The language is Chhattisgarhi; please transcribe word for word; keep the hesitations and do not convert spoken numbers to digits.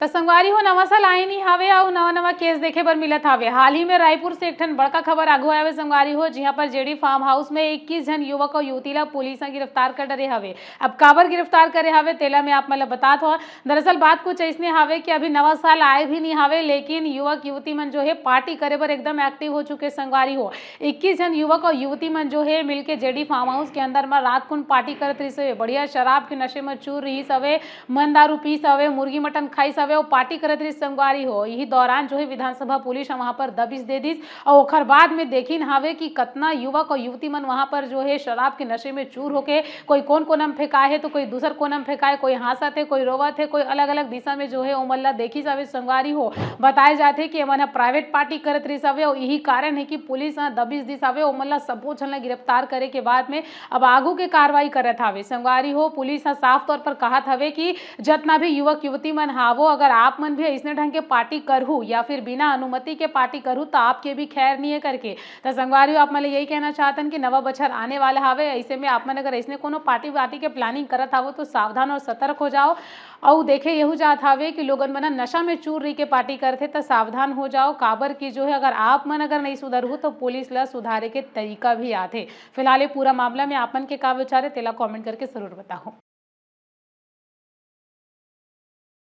त संगवारी हो, नवा साल आए नहीं हावे अउ नवा नवा केस देखे बर मिलत हावे। हाल ही में रायपुर से एक ठन बड़का खबर आगू आवे संगवारी हो, जिहां पर जेडी फार्म हाउस में इक्कीस झन युवक अउ युवती ला पुलिस ह गिरफ्तार कर डरे हावे। अब काबर गिरफ्तार करे हावे, तेला मैं आप मन ला बतात हो। दरअसल बात कुछ ऐसने हावे कि अभी नवा साल आए भी नहीं हावे, लेकिन युवक युवती मन जो है पार्टी करे बर एकदम एक्टिव हो चुके संगवारी हो। इक्कीस झन युवक अउ युवती मन जो है मिलके जेडी फार्म हाउस के अंदर म रात कुन पार्टी करत रहिस हवे, बढ़िया शराब के नशे म चूर रहिस हवे, मन दारू पीस हवे, मुर्गी मटन खाइस हवे अउ पार्टी करत रहिस संगवारी हो। यही दौरान जो है विधानसभा पुलिस ह वहां पर दबिश दे दिस अउ ओखर बाद में देखिन हावे कि कतना युवक अउ युवती मन वहां पर जो है शराब के नशे में चूर होके कोई कोन कोना में फेंकाए हे तो कोई दूसर कोना में फेंकाए, कोई हांसत हे, कोई रोवत हे, कोई अलग-अलग दिशा में जो है ओमन ला देखिस हवे संगवारी हो। बताए जाथे कि एमन ह प्राइवेट पार्टी करत रहिस हवे अउ यही कारण है कि पुलिस ह दबिश दिस हवे। ओमन ला सबो झन ला गिरफ्तार करे के बाद में अब आगू के कार्रवाई करत हावे संगवारी हो। पुलिस ह साफ तौर पर कहत हवे कि जतना भी युवक युवती मन हावो, अगर आप मन भी अइसने ढंग के पार्टी करहू या फिर बिना अनुमति के पार्टी करहू, त आपके भी खैर नहीं है करके। त संगवारी हो, आप मन ले यही कहना चाहतन कि नवा बछर आने वाला हावे, ऐसे में आप मन अगर ऐसने कोनो पार्टी वार्टी के प्लानिंग करत हावो, तो सावधान और सतर्क हो जाओ। अउ देखे यहू जात हावे कि लोगन मन ह नशा में चूर रही के पार्टी करथे, त सावधान हो जाओ। काबर कि जो है, अगर आप मन अगर नहीं सुधरहू, तो पुलिस ला सुधारे के तरीका भी आथे। फिलहाल ये पूरा मामला में आप मन के का विचार है, तेला कमेंट करके जरूर बताओ।